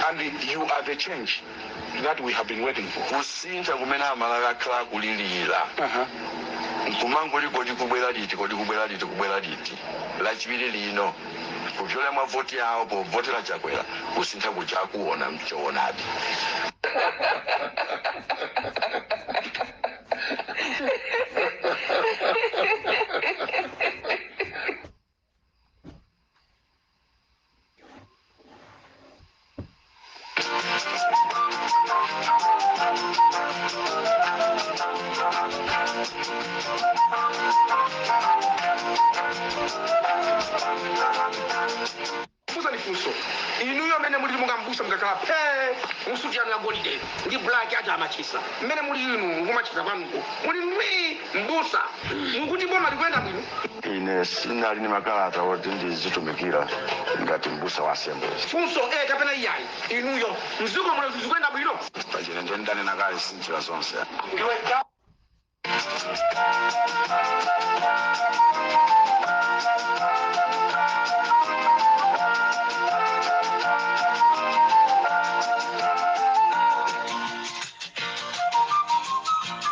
And you are the change that we have been waiting for. Kusintha kumene Amalawi akhala akulilira nkumangoti, "Kodi kubwera liti? Kodi kubwera liti? Kubwera liti?" Lachiwiri lino, kupyola mwa voti yawo povotera Chakwera, kusintha kuja akuona mchoonadi. Funsa ni funso, inuyo amene muli monga mbusa, mukakhala phee musuti yanu ya golide ndi black aja amachisa mmene muli inu nkumachisa kwanuko, muli ndwi mbusa, mukuti boma likuyenda bwino? Ine sinali ndi makalata oti ndizitumikira ngati mbusa wa Assemblies. Funso, eh kapena iyayi, inuyo mdziko muno zikuyenda bwino? Pachine ndiye ndanena kale, sinjira zonse. Ndiwe.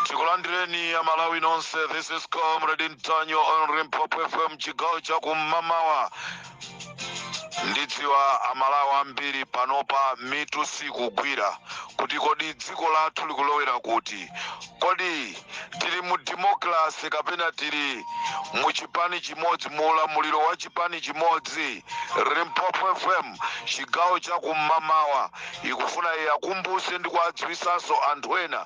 Tikulandireni Amalawi nonse. This is Comrade Ntanyiwa on Limpopo FM, chigawo cha kumamawa. Ndidziwa Amalawi ambiri panopa mitu sikugwira kuti kodi dziko lathu likulowera kuti? Kodi tili mu democracy kapena tili mu chipani chimodzi, mu ulamuliro wa chipani chimodzi? Limpopo FM, chigawo cha kumamawa, ikufuna iyakumbuse ndi kuadziwisanso anthu ena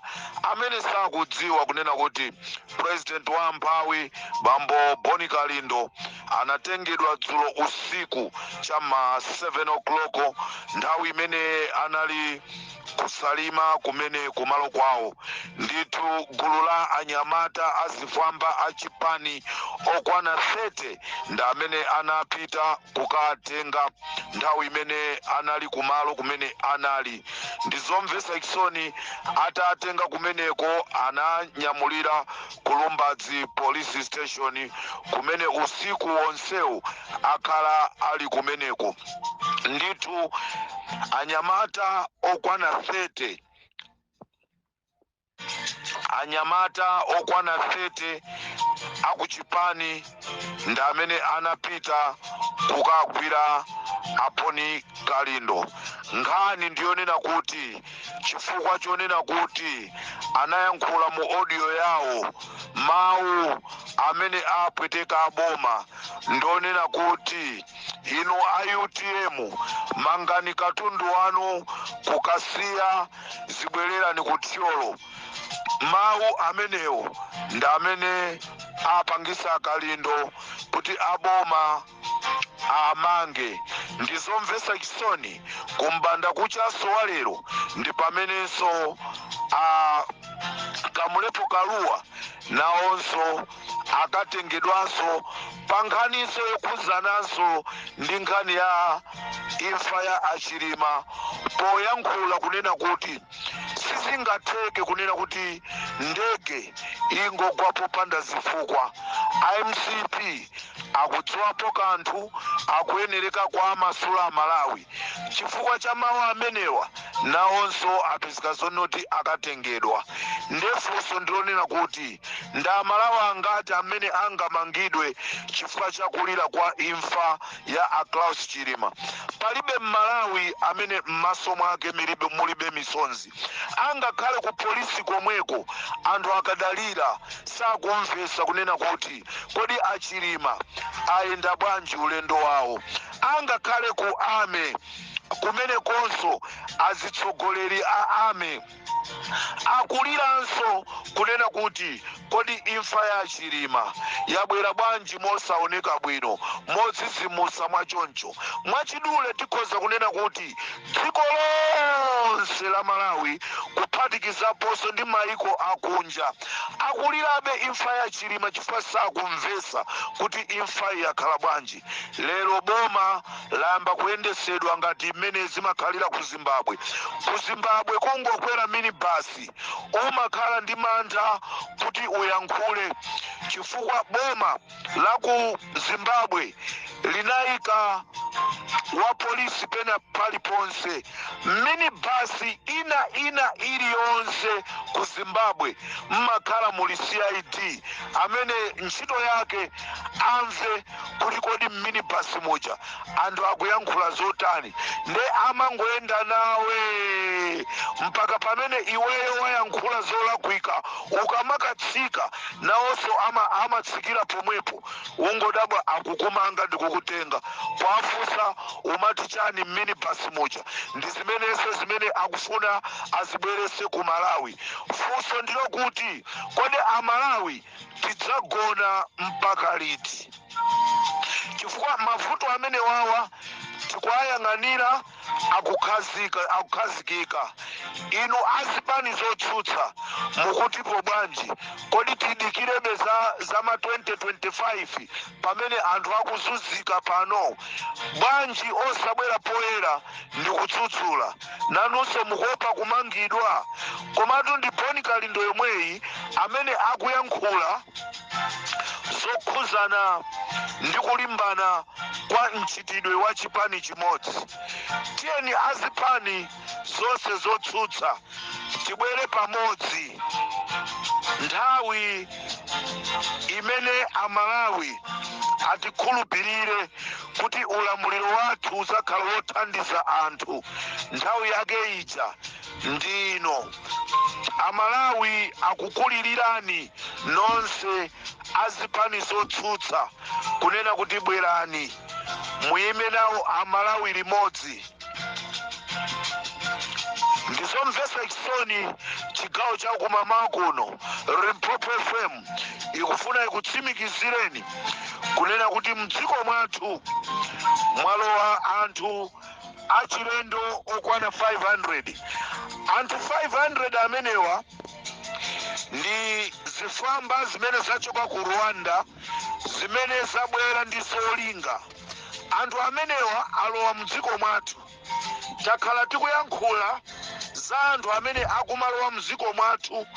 amene sakudziwa kunena kuti president wa amphawi, bambo Boni Kalindo, anatengedwa dzulo usiku cha ma 7 o'clock, nthawi imene anali kusalima kumene kumalo kwawo. Ndithu gulu la anyamata azifwamba achipani okwana 30 ndi amene anapita kukatenga nthawi imene anali kumalo kumene anali. Ndizomvetsa chisoni, atatenga kumeneko ananyamulira ku Lumbadzi Police Station, kumene usiku wonsewu akhala ali kumeneko. Ndithu anyamata okwana 30, anyamata okwana 30 akuchipani ndi amene anapita kukagwira a Boni Kalindo. Nkhani ndiyonena kuti chifukwa chonena kuti anayankhula mu audio yawo mawu amene apweteka aboma, ndonena kuti, "Inu a UTM, mangani katundu wanu kukasiya, zibwererani ku Thyolo." Mawu amenewo ndi amene apangisa Kalindo kuti aboma amange. Ndizomvetsa chisoni, kumbanda kuchaso wa lero ndi pamenenso a Kamulepo Kaluwa nawonso akatengedwanso pa nkhaniso yokhuzananso ndi nkhani ya imfa ya Achilima, poyankhula kunena kuti sizingatheke kunena kuti ndege ingogwa popanda zifukwa, iMCP akudziwapo kanthu, akuyenereka kwa amasula Amalawi. Chifukwa cha mawu amenewa Nawonso apezeka zonoti akatengedwa. Ndefunso ndilonena kuti ndi Amalawi angati amene angamangidwe chifukwa chakulira kwa imfa ya a Klaus Chilima? Palibe Mmalawi amene m'maso mwake mulibe misonzi. Angakhale ku polisi komweko anthu akadalira, sakumvesa kunena kuti kodi aChilima ayenda bwanji ulendo wawo. Angakhale ku army kumenekonso, azitsogoleri a army akuliranso kunena kuti kodi imfa ya Chilima yabwera bwanji mosaoneka bwino, modzidzimutsa mwachoncho? Mwachidule tikhoza kunena kuti dziko lonse la Malawi, kuphatikizaponso ndi maiko akunja, akulirabe imfa ya Chilima chifukwa sakumvesa kuti imfa yakhala bwanji. Lero boma layamba kuyendesedwa ngati mmene zimakhalira ku Zimbabwe. Ku Zimbabwe kungokwera minibasi umakhala ndi mantha kuti uyankhule, chifukwa boma la ku Zimbabwe linayika wa polisi pena paliponse. Minibasi ina ina iliyonse ku Zimbabwe mmakhala muli CID amene ntchito yake amve kuti kodi mminibasi muja anthu akuyankhula zotani. Nde amangoyenda nawe mpaka pamene iweyo wayankhula zolakwika. Ukamakatsika nawonso amatsikira pomwepo. Ungodabwa akukumanga ndikukutenga kwafusa umati chani mminibasi muja. Ndi zimenenso zimene akufuna azibwerese ku Malawi. Funso ndilo kuti kodi Amalawi tidzagona mpaka liti? Chifukwa mavuto amene wawa tikuwayang'anira akukhazikika. Inu azipani zotsutsa mukutipo bwanji? Kodi tidikirebe za ma 2025 pamene anthu akuzunzika pano? Bwanji osabwera poyera ndi kutsutsula? Nanunso mukuopa kumangidwa? Komatu ndi Boni Kalindo yomweyi amene akuyankhula zokhuzana ndi kulimbana kwa mchitidwe wa chipani chimodzi. Tiyeni azipani zonse zotsutsa tibwere pamodzi. Nthawi imene Amalawi atikhulupirire kuti ulamuliro wathu uzakhala wothandiza anthu, nthawi yake ija ndino. Amalawi akukulilirani nonse azipani zotsutsa kunena kuti bwerani muyime nawo Amalawi limodzi. Ndizomvetsa chisoni. Chigawo cha kumamawa kuno, Limpopo FM ikufuna ikutsimikizireni kunena kuti mdziko mwathu mwalowa anthu achilendo okwana 500. Anthu 500 amenewa ndi zifwamba zimene zachoka ku Rwanda, zimene zabwera ndi zolinga. Anthu amenewa alowa mdziko mwathu. Takhala tikuyankhula za anthu amene akumalowa mdziko mwathu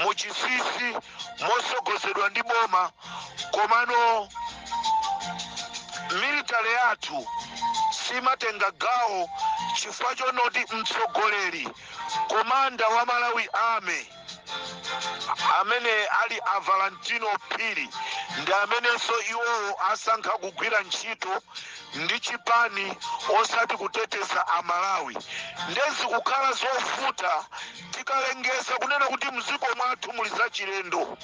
muchinsinsi mosogozedwa ndi boma, komano military yathu simatenga gawo chifukwa chonoti mtsogoleri, commander wa Malawi Army, amene ali a Valentino Phiri, ndi amenenso iwowo asankha kugwira ntchito ndi chipani osati kuteteza Amalawi. Ndezikukhala zovuta tikalengeza kunena kuti mdziko mwathu muli zachilendo.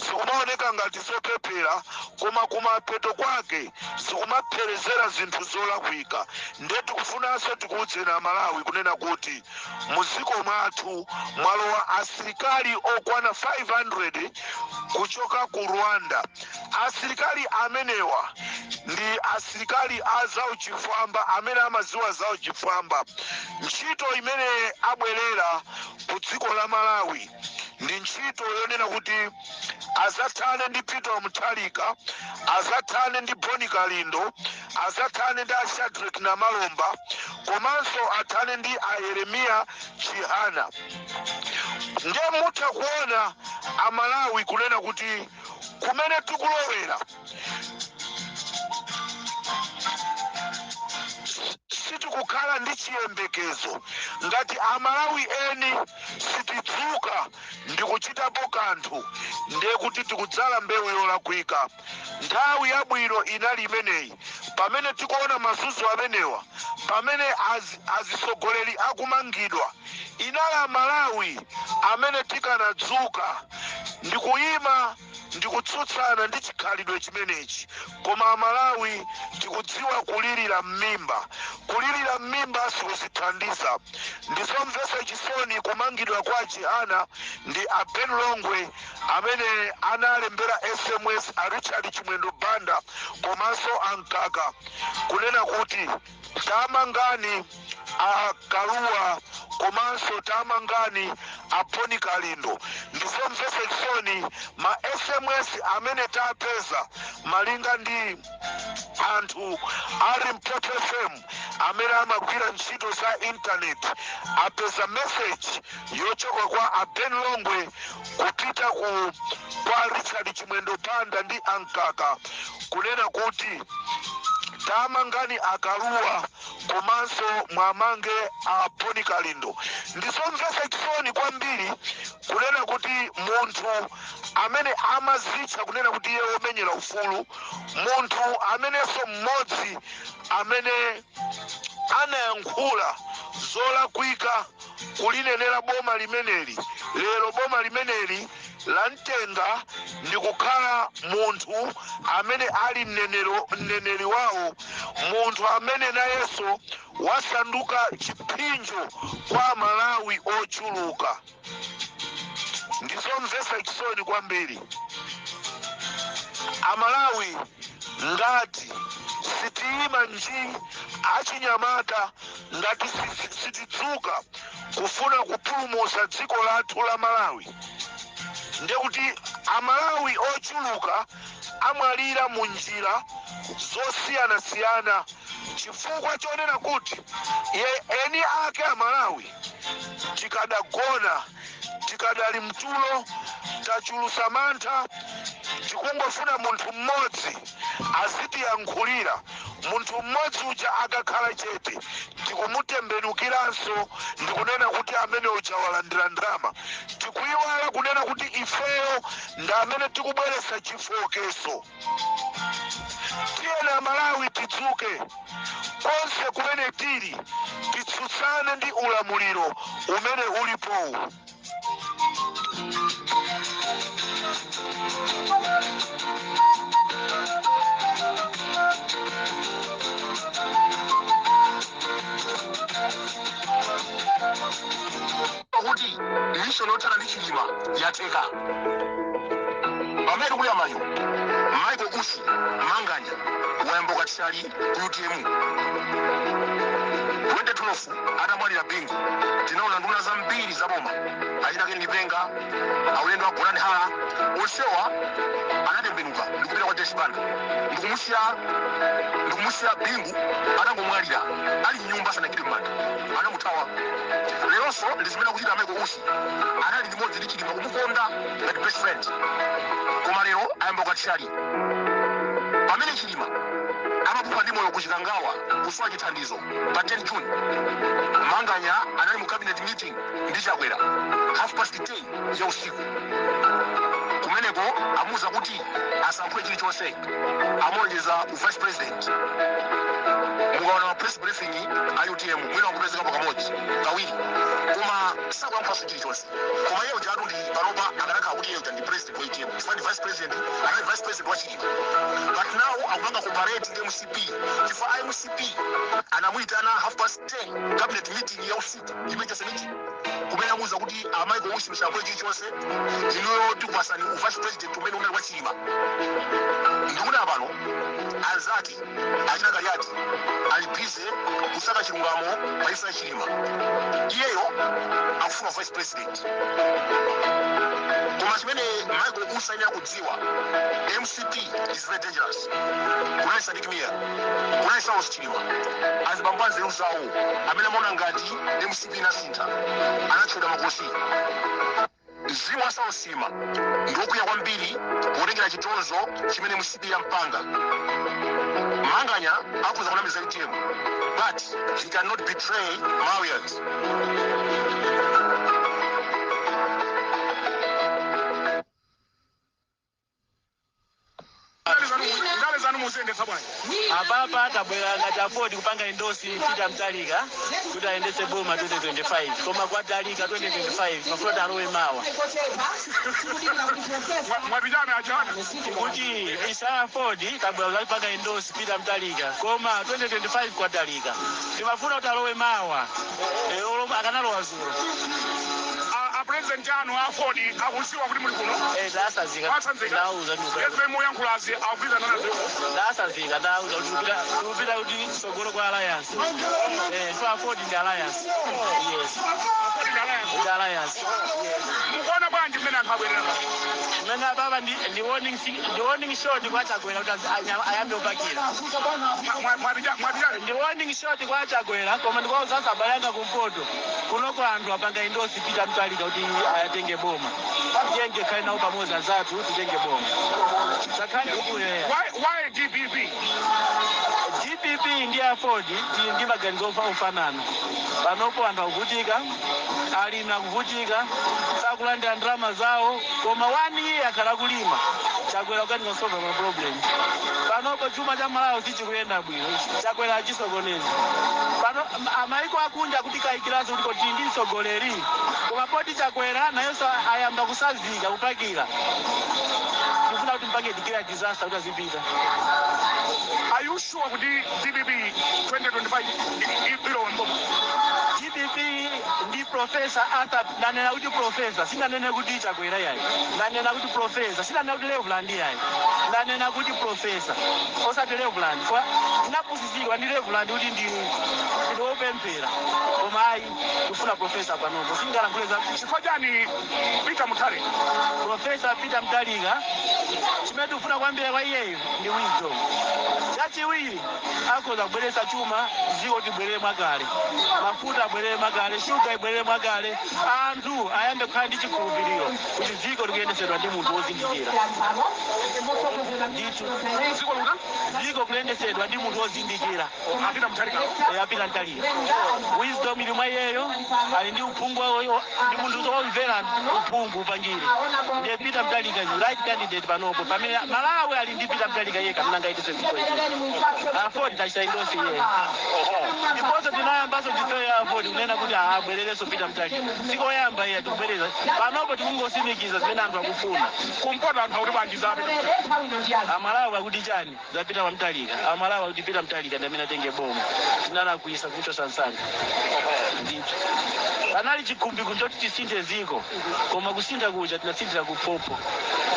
Zikumaoneka ngati zopepera, koma kumapeto kwake zikumapherezera zinthu zolakwika. Nde tikufunanso tikuwuzeni Amalawi kunena kuti mdziko mwathu mwalowa asilikali okwana 500 kuchoka ku Rwanda. Asilikali amenewa ndi asilikali a zauchifwamba amene amaziwa zauchifwamba. Ntchito imene abwerera ku dziko la Malawi ndi ntchito yonena kuti azathane ndi Peter Mutharika, azathane ndi Boni Kalindo, azathane ndi a Shadrack Namalomba, komanso athane ndi a Yeremiya Chihana. Ndiye mutha kuona Amalawi kunena kuti kumene tikulowera Sitikukhala ndi chiyembekezo ngati Amalawi eni sitidzuka ndi kuchitapo kanthu, ndiye kuti tikudzala mbewu yolakwika. Nthawi yabwino inali imeneyi, pamene tikuona mazunzo amenewa, pamene azisogoleri akumangidwa. Inali Amalawi amene tikanadzuka ndi kuyima ndi kutsutsana ndi chikhalidwe chimenechi. Koma Amalawi tikudziwa kulirira m'mimba. Kulirira m'mimba sikuzithandiza. Ndizomvetsa chisoni kumangidwa kwa Chihana ndi a Ben Longwe, amene analembera SMS a Richard Chimwendo Banda komanso aMkaka kunena kuti tamangani a Kaluwa komanso tamangani a Boni Kalindo. Ndizomvetsa chisoni ma SMS amene tapeza malinga ndi anthu a Limpopo FM amene amagwira ntchito za intaneti, apeza message yochoka kwa a Ben Longwe kupita kwa Richard Chimwendo Banda ndi aMkaka kunena kuti tamangani aKaluwa komanso mwamange a Boni Kalindo. Ndizomvetsa chisoni kwambiri kunena kuti munthu amene amazitcha kunena kuti iye womenyera ufulu, munthu amenenso mmodzi amene anayankhula zolakwika kulinenera boma limeneli, lero boma limeneli lamtenga ndi kukhala munthu amene ali mneneri wawo, munthu amene nayenso wasanduka chipsinjo kwa Malawi ochuluka. Ndizomvetsa chisoni kwambiri. Amalawi, ngati sitiyima nji, achinyamata, ngati sitidzuka kufuna kupulumutsa dziko lathu la Malawi, ndekuti Amalawi ochuluka amwalira mu njira zosiyanasiyana, chifukwa chonena kuti ye eni ake Amalawi tikadagona, tikadali mtulo, tachulusa mantha. Tikungofuna munthu mmodzi azitiyankhulira. Munthu mmodzi uja akakhala chete, tikumutembenukiranso ndikunena kuti amene uja walandira ndalama. Tikuyiwala kunena kuti ifeyo ndi amene tikubweretsa chifokeso. Tiyena Malawi, tidzuke konse kumene tili, titsutsane ndi ulamuliro umene ulipowu. Kuti mission yothana ndi Chilima yatheka, pamene kuli amayo Michael Usi, Manganya wayamba ukathyali ku UTM. 2012 atamwalira Bingu, tinaona nduna zambiri za boma, achina Ken Lipenga, aulendo wa Golani Hala, onsewa anatembenuka ndikupita kwa Joyce Banda, ndikumusiya Bingu atangomwalira ali mnyumba, asanagwire m'manda, anamuthawa. Leronso ndi zimene akuchita Michael Usi. Anali limodzi ndi Chilima, kumukonda ngati best friend, koma lero ayamba ukathyali. Pamene Chilima amapupha ndi moyo kuChikangawa kusowa chithandizo pa 10 June, Manganya anali mu cabinet meeting ndi Chakwera 10:30 ya usiku. Kumeneko amuuza kuti asankhule chilichonse, amulonjeza u vice president. Mukaona ma press briefing a UTM, mwina wakupezekapo kamodzi, kawiri, koma sakuyankhulanso chilichonse. Koma iye uja atundi panopa akanakhala kuti iye uja ndi president wa UTM, chifukwa ndi vice president, anali vice president wa Chilima, but now akupanga cooperate ndi MCP, chifukwa a MCP anamuyitana 10:30 cabinet meeting ya usiku, emergency meeting, kumene amuuza kuti a Michael Usi, musayankhule chilichonse, inuyo tikupasani u vice president umene unali wa Chilima. Ndikuti apano anzake achina Kaliati ali busy kusaka chilungamo pa imfa ya Chilima, iyeyo akufuna vice president. Koma chimene Michael Usi ayenera kudziwa, MCP is very dangerous. Kunali Sidik Mia, kunali Saulos Chilima, azibambo anzeru zawo amene amaona ngati MCP inasintha, anatchedwa makosi. Mzimu wa Saulos Chilima ndiwokwiya kwambiri potengera chitonzo chimene MCP yampanga. Manganya akhoza kunamiza UTM, but he cannot betray Malawians. Ndale zanu muziyendetsa bwanji? Apapa tabwera ngati AFORD kupanga endorse Peter Mutharika kuti ayendetse boma 2025, koma kwatalika 2025, mafuna kuti alowe mawa. Mwapitana achana. Kuti isa AFORD tabwera kupanga endorse Peter Mutharika, koma 2025 kwatalika, timafuna kuti alowe mawa. Akanalowa zulo. A president anu a AFORD akudziwa kuti muli kuno? Ndasazika. Atsanzika? Ndauza ndi Yezime muyankhulazi akugwirizana nazo? Ndasazika, ndauza kuti tikupita kuti tsogolo kwa alliance. So AFORD ndi alliance, yes. AFORD ndi alliance. Ndi alliance. Mukuona bwanji mmene anthu abwerera? Mmene apapa ndi warning shot kwa Chakwera kuti ayambe kupakira. Mwapitana. Ndi warning shot kwa Chakwera, koma ndikuwauza abale anga kumpoto kunoko, anthu apanga endorse Peter Mutharika kuti ayatenge boma. Tiyenge khale nawo pamodzi anzathu, titenge boma. Sakhale kukuyeya. Why DPP? DPP ndi AFORD tili ndi maganizo ofanana. Panopo anthu akuvutika, alimi akuvutika, sakulandira ndalama zawo, koma one year akhala kulima. Chakwera kukanika solve ma problem. Panopo chuma cha Malawi sichikuyenda bwino, Chakwera achisokoneza. Pano amaiko akunja kuti kayikiranso kuti kodi ndi mtsogoleri, koma poti Chakwera nayonso ayamba kusazika kupakira, tifuna kuti mpange declare disaster kuti azipita. Are you sure kuti DPP 2025 ilowa mboma? DPP ndi Professor Arthur. Ndanena kuti professor, sindanene kuti Chakwera yayi. Ndanena kuti professor, sindanena kuti Reverend yayi. Ndanena kuti professor, osati Reverend. Kwa tinapusitsidwa ndi Reverend kuti ndi wopemphera, koma ayi, tifuna professor panopo. Singalankhule za Chifukwa chani Peter Mutharika? Professor Peter Mutharika, chimene tikufuna kwambiri kwa iyeyo ndi wisdom. Chachiwiri, akhoza kubweretsa chuma dziko tibwerere mwakale, mafuta abwerere mwakale, shuga ibwerere mwakale, anthu ayambe kukhala ndi chikhulupiriro kuti dziko likuyendetsedwa ndi munthu wozindikira ndithu. Dziko likuta? Dziko kuyendetsedwa ndi munthu wozindikira. A Peter Mutharika. A Peter Mutharika, wisdom ili mwa iyeyo, ali ndi uphungu ndi munthu womvera uphungu upangire. Ndiye Peter Mutharika is right candidate panopo, pamene Malawi ali ndi Peter Mutharika yekha amene angaitise dziko ili. AFORD tachita endorse iyeyo, ndiponso tinayambanso tifeyo AFORD kunena kuti abwererenso Peter Mutharika. Sikoyamba iye, tikubwereza panopo, tikungosimikiza zimene anthu akufuna. Kumpoto anthu akuti bwanji za Peter Mutharika? Amalawi akuti chani? Zapita kwa Mutharika. Amalawi akuti Peter Mutharika ndi amene atenge boma. Tinalakwisa kuchosa nsanga ndithu. Panali chikhumbiku choti tisinthe ziko, koma kusintha kuja tinasinthira kupopo.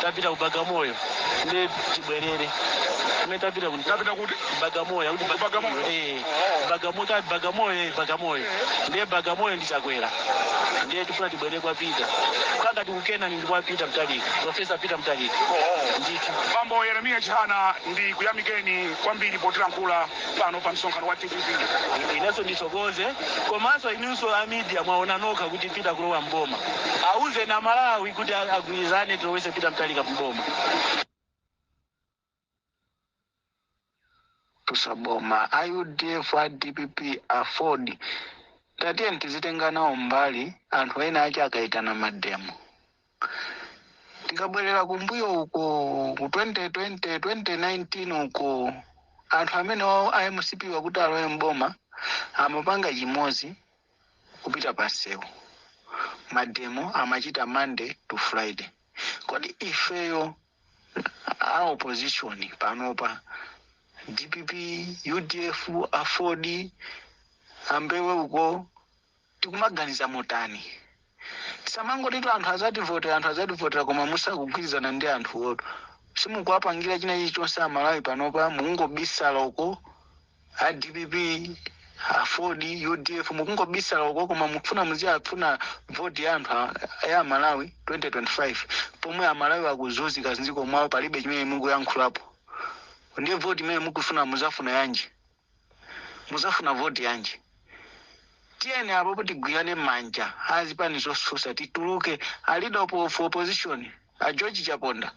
Tapita ku Bagamoyo, ndi tibwerere kumene tapita ku Tapita kuti? Bagamoyo akuti. Ku Bagamoyo? Eh, Bagamoyo, ta Bagamoyo, Bagamoyo. Ndiye Bagamoyo ndi Chakwera, ndiye tifuna tibwerere kwa Peter, kanga tikukenani ndi kwa Peter Mutharika, Professor Peter Mutharika ndithu. Bambo Yeremiya Chihana, ndi kuyamikeni kwambiri potilankhula pano pa msonkhano wa DPP. Inenso ndithokoze, komanso inunso a media mwaona nokha kuti Peter kulowa mboma. Auze na Malawi kuti agwirizane tilowese Peter Mutharika mboma. Tusaboma a UDF, a DPP, AFORD, tatiye tizitenga nawo mbali. Anthu ena achi akaitana ma demo, tikabwerera kumbuyo uko ku 2020, 2019 uko, anthu amene a MCP wakuti alowe mboma amapanga chimodzi, kupita pansewu. Ma demo amachita Monday to Friday. Kodi ifeyo a opposition panopa, DPP, UDF, AFORD, ambewe uko, tikumaganiza motani? Tisamangoti anthu azativotera, anthu azativotera, koma musakugwirizana ndi anthu woto, simukuwapangira china chilichonse Amalawi. Panopa mukungobisala uko, a DPP, AFORD, UDF, mukungobisala uko, koma mukufuna muziyafuna voti ya anthu ya Amalawi 2025, pomwe Amalawi akuzunzika mdziko mwawo, palibe chimene mukuyankhulapo. Ndiye voti imene mukufuna muzafuna yanji? Muzafuna voti yanji? Tiyeni apo tigwirane manja azipani zosusa, tituluke. A leader of opposition, a George Chaponda,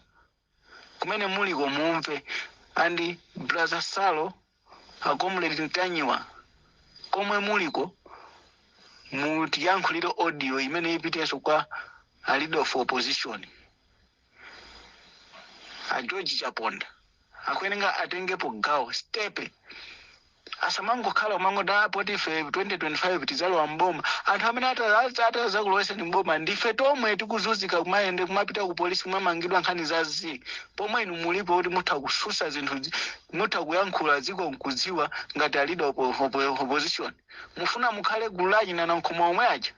kumene muliko mumve, and brother Salo. A Comrade Ntanyiwa, komwe muliko, mutiyankhulire audio imene ipitenso kwa a leader of opposition, a George Chaponda. Akuyenera atengepo gawo, step, asamangokhala umangoti poti ife 2025 tizalowa mboma. Anthu amene atazakuloweseni mboma ndife tomwe tikuzunzika, kumayende, kumapita ku polisi, kumamangidwa, nkhani za zi, pomwe inu mulipo kuti mutha kususa zinthu, mutha kuyankhula, dziko nkudziwa ngati a leader of opposition. Mufuna mukhale gulu lachina na nkhoma omwe aja,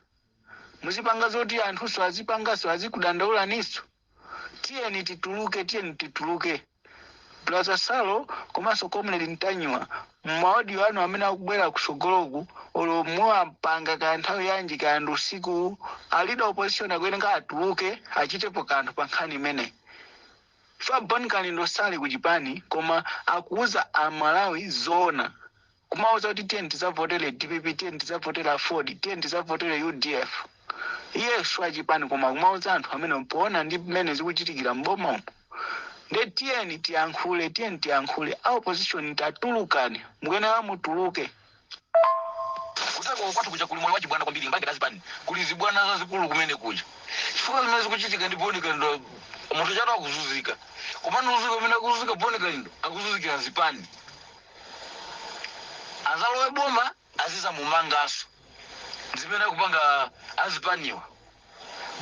muzipanga zoti anthuso azipangaso, azikudandaulaniso. Tiyeni tituluke, tiyeni tituluke. Brother Salo komanso Comrade Ntanyiwa, ma audio anu amene akubwera kusogoloku, olo muwapanga kaya nthawi yanji, kaya ndi usiku, a leader opposition akuyenera atuluke, achitepo kanthu pa nkhani imeneyi. Fa Bon Kalindo sali kuchipani, koma akuuza Amalawi zoona, kumauza kuti tiyeni tizavotere DPP, tiyeni tizavotere AFORD, tiyeni tizavotere UDF. Iyesu achipani, koma kumauza anthu amene poona ndi mmene zikuchitikira mboma umo. Nde tiyeni tiyankhule, tiyeni tiyankhule. A opposition, tatulukani, mukuyenera mutuluke. Kutako kwathu kuja kuli moyo wachibwana kwambiri, mbange dazipani kuli zibwana zazikulu kumene kuja, chifukwa zimene zikuchitika ndi Boni Kalindo, munthu chato akuzunzika, komano kuzunzika kumene akuzunzika Boni Kalindo, akuzunzikira zipani. Azalowe boma, azizamumangaso, zimene akupanga azipaniwa.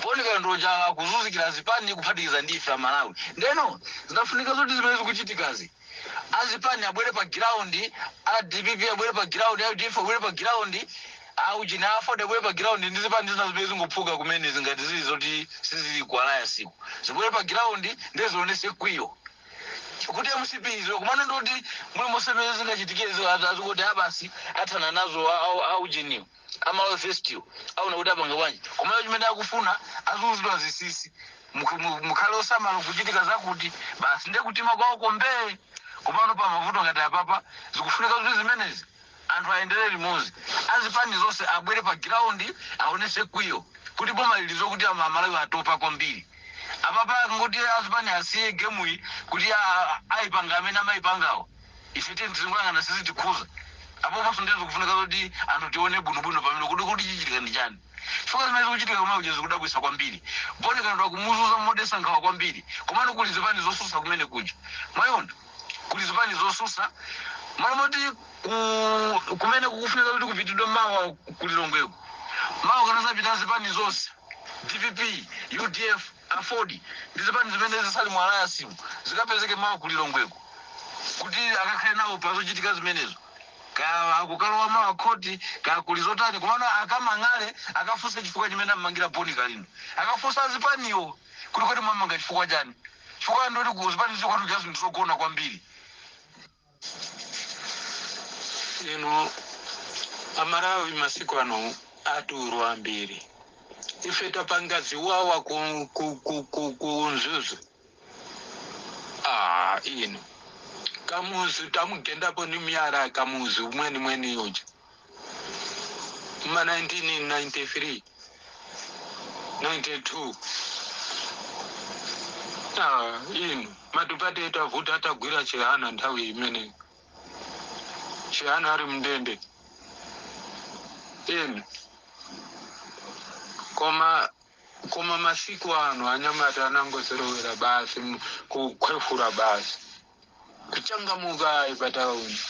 Boni Kalindo ja akuzunzikira zipani kuphatikiza ndife Amalawi. Ndeno zinafunika zoti zimene zikuchitikazi, azipani abwere pa ground, a DPP abwere pa ground, a UDF abwere pa ground, aujina AFORD abwere pa ground, ndi zipani zina zimene zingophuka kumene zingati zili zoti sizili ku alliance ku, zibwere pa ground, ndezionese kwiyo kuti MCP izo. Kumano ndoti muli monse mene zingachitike azikuti abasi athana nazo aujiniwo, a Malawi First aona kuti apanga bwanji. Komayo chimene akufuna azuzidwa zisisi, mukhale osamala kuchitika zakuti basi ndiye kutima kwawo kombee. Komano pa mavuto ngati apapa, zikufunika kuti zimenezi anthu ayenderere limodzi, azipani zonse abwere pa ground, aonese kwiyo kuti boma lilizo kuti Amalawi atopa kwambiri. Apapa ngoti azipani asiye game iyi kuti ayipanga amene amayipangawo, ife tiye tizingolangana, sizitikhuza. Apoponso ndiye zikufunika kuti anthu tione bwinobwino pamene kuti chichitika ndi chani, chifukwa zimene zikuchitika kumene kuja zikudabwisa kwambiri. Boni Kalindo akumuzuza modesa nkhawa kwambiri, komano kuli zipani zosusa kumene kuja, mwayona, kuli zipani zosusa malomoti kumene kukufunika kuti kupitidwe mawa kulilongweko. Mawa kanazapita zipani zonse, DPP, UDF, AFORD ndi zipani zimene zisali mu alliance, zikapezeke mawa kulilongweko kuti akakhale nawo pazochitika zimenezo. Kaya akukalowa mawa khoti, kaya kuli zotani, komano akamang'ale, akafunse chifukwa chimene ammangira Boni Kalindo, akafunsa azipaniwo kuti kodi mwamanga chifukwa chani? Chifukwa ndoti ku zipani zikwatu chazo ndizogona kwambiri. Inu Amalawi, masiku ano aturu ambiri, ife tapanga ziwawa ku Mzuzu. Ah, inu, Kamuzu tamugendapo ni miyala. Kamuzu mweni mweni uja ma 1993, 92. Ah, inu, matupate tavuta, atagwira Chihana nthawi imeneyo, Chihana ari mndende. Inu, koma masiku ano anyamata anangozerowera basi kukhwefura basi, kuchangamuka ayi patauni.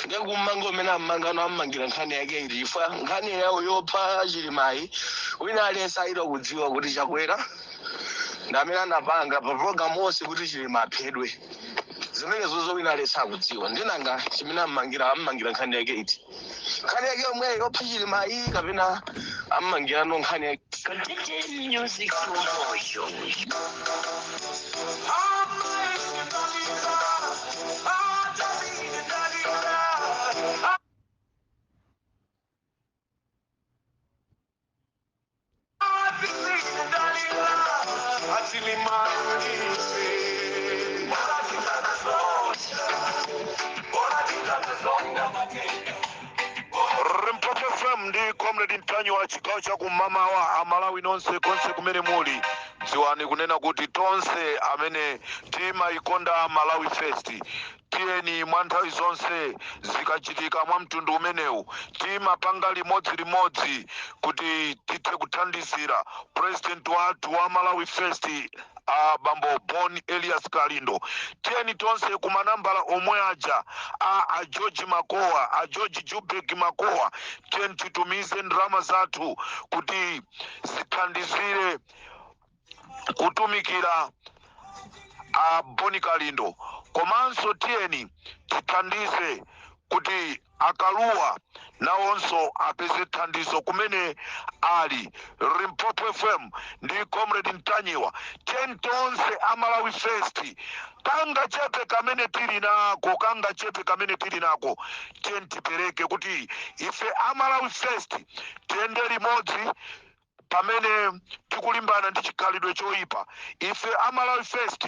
Ndekummanga umene ammangano, ammangira nkhani yake iti? Chifukwa nkhani yawo yopha Chilimayi, wina aliyense ayida kudziwa kuti Chakwera ndi amene anapanga pa program onse kuti Chilima aphedwe. Zimenezozo wina aliyense akudziwa. Ndinanga chimene ammangira, ammangira nkhani yake iti? Nkhani yake yomweyo yopha Chilimayi, kapena ammangirano nkhani yake? Continue music promotion. Limpopo FM ndi Comrade Ntanyiwa, chigawo cha kumamawa. Amalawi nonse konse kumene muli, dziwani kunena kuti tonse amene timayikonda Malawi First Tiyeni mwa nthawi zonse zikachitika mwa mtundu umenewu timapanga limodzilimodzi kuti tithe kuthandizira president wathu wa Malawi First, a bambo Bon Elias Kalindo. Tiyeni tonse kumanambala omwe aja a George Makowa, a George Jubek Makowa. Tiyeni titumize ndalama zathu kuti zithandizire kutumikira a Boni Kalindo, komanso tiyeni tithandize kuti akaluwa nawonso apeze thandizo kumene ali. Limpopo FM ndi Comrade Mtanyiwa. Tiyeni tonse Amalawi First, kanga chepe kamene tili nako, kanga chepe kamene tili nako, tiyeni tipereke kuti ife Amalawi First tiyende limodzi pamene tikulimbana ndi chikhalidwe choyipa. Ife Amalawi First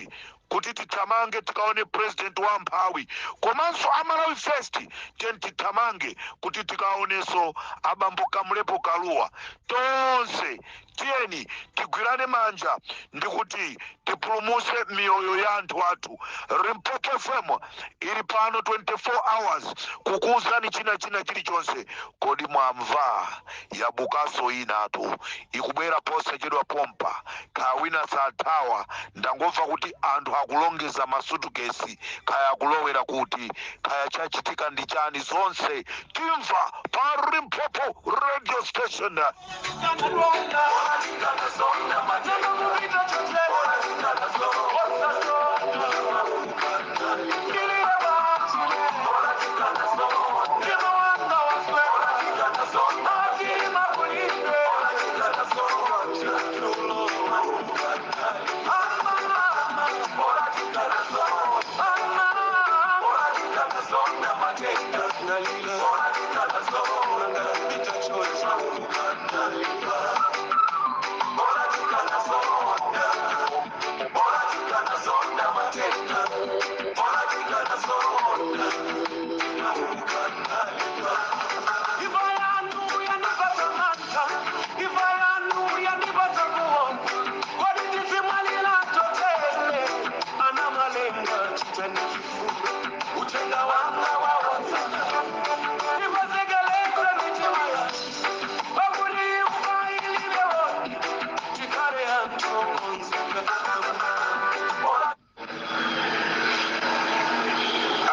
kuti tithamange tikaone president wa mphawi, komanso Amalawi First tiyeni tithamange kuti tikaonenso abambo Kamlepo Kaluwa. Tonse tiyeni tigwirane manja ndikuti tipulumuse miyoyo ya anthu athu. Limpopo FM ili pano 24 hours kukuwuzani china china chilichonse. Kodi mwamva? Yabukaso inatu ikubwera posachedwa pompa. Kawina sathawa. Ndangomva kuti anthu akulongeza masutukesi, kaya akulowera kuti, kaya chachitika ndi chani, zonse timva pa Limpopo Radio Station.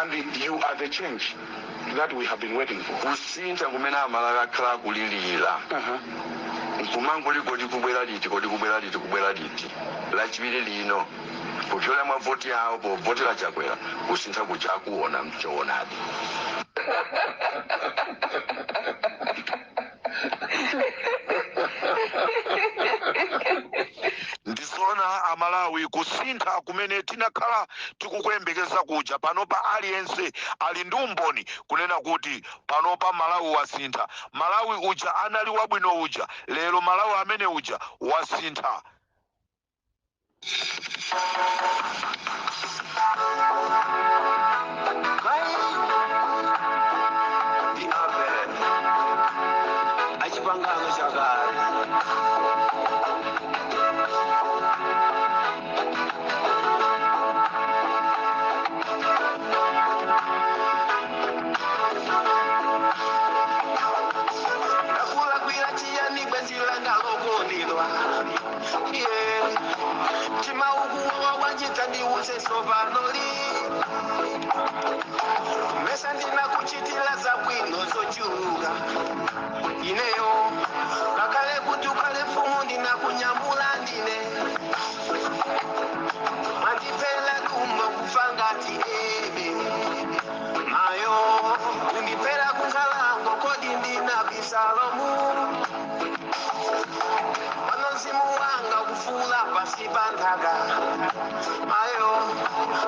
And you are the change that we have been waiting for. Kusintha kumene Amalawi akhala akulilira, nkumangoli kodi kubwera liti, kodi kubwera liti, kubwera liti? Lachiwiri lino kupyola mwa voti yawo povotera Chakwera, kusintha kuja akuona mchoonadi. Ndizona Amalawi, kusintha kumene tinakhala tikukuyembekeza kuja, panopa aliyense ali ndi umboni kunena kuti panopa Malawi wasintha. Malawi uja anali wabwino uja, lero Malawi amene uja wasintha. Ndi Abel achipangano chakale. Ndakulakwira chiyani bwenzi langa lokondedwa? Yeah. Timaukuwa bwanji? Tandiuze sopanoli. Mesa ndinakuchitira zabwino zochuluka ineyo? Kakale kuti ukhale mfumu ndinakunyamula ndine. Mandipela dumbo kufa ngati ebe mayo, kundipela kunkhalango. Kodi ndinabisalomu? Pano mzimu wanga kufula pasi pa nthaka. Mayo,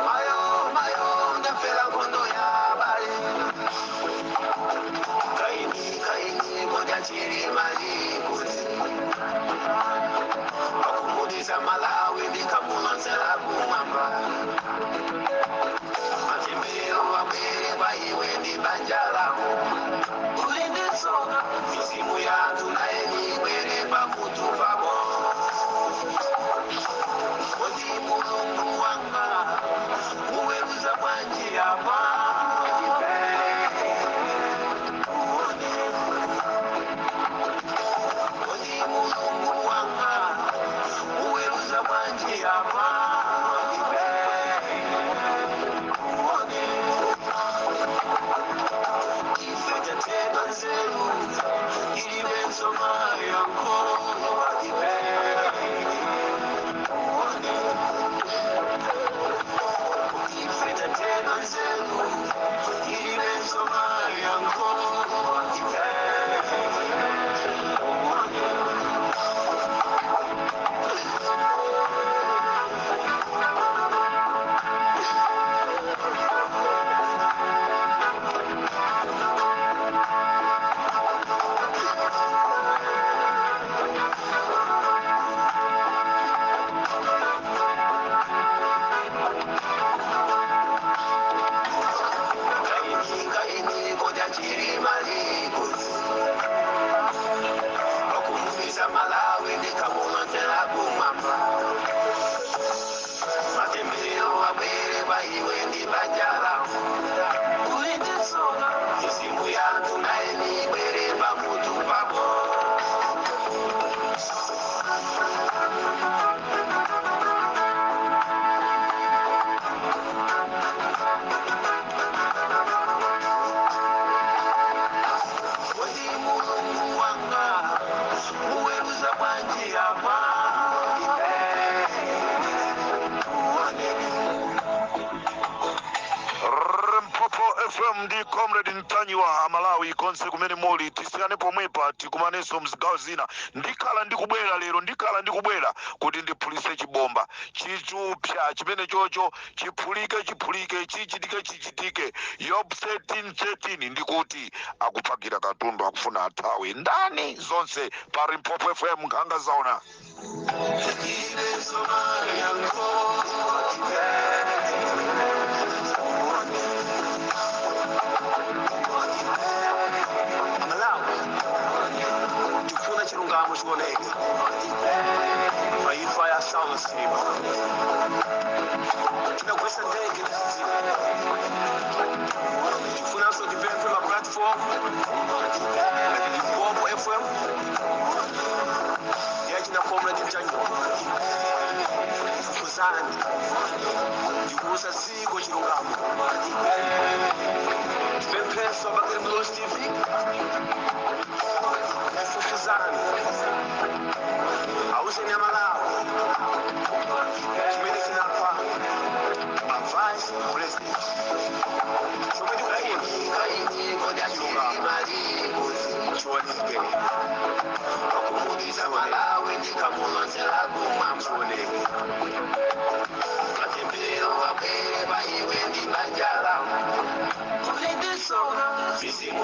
mayo, mayo, ndafela nkhondo ya bale. Kaini, kaini, kodya chilimali kuti pakumudisa Malawi ndikamulonzela kumwamba. Machembero abwere kwa iwe ndi banja lako. Uli ndi tsoka, mizimu yanthu naye nibwere pamutu pako. Kodi Mulungu wanga muweruza bwanji apa? Limpopo FM ndi Comrade Ntanyiwa. Amalawi konse kumene muli, tisiyane pomwepa, tikumanenso mzigawo zina. Ndikhala ndikubwera lero, ndikhala ndikubwera kuti ndiphulise chibomba chichupsa chimene chocho chiphulike, chiphulike, chichitike, chichitike. Yob 13 13, ndikuti akupakira katundu, akufuna athawe ndani? Zonse pa Limpopo FM, nkhanga zaona. Malawi, tikufuna chilungamo chioneke paimfa ya Saulos Chilima. Tinagwesa ndege tizidziwa. Tifunanso tipemphe ma platform ngati Limpopo FM yachina Comrade Ntanyiwa, fufuzani ndikuuza dziko chilungamo. Tipempheso Bakili Muluzi TV, fufuzani, auzeni Amalawi chimene chinapha a vice president. Chomwe tikufuna, chilungamo chioneke, chioneke. Mizimu.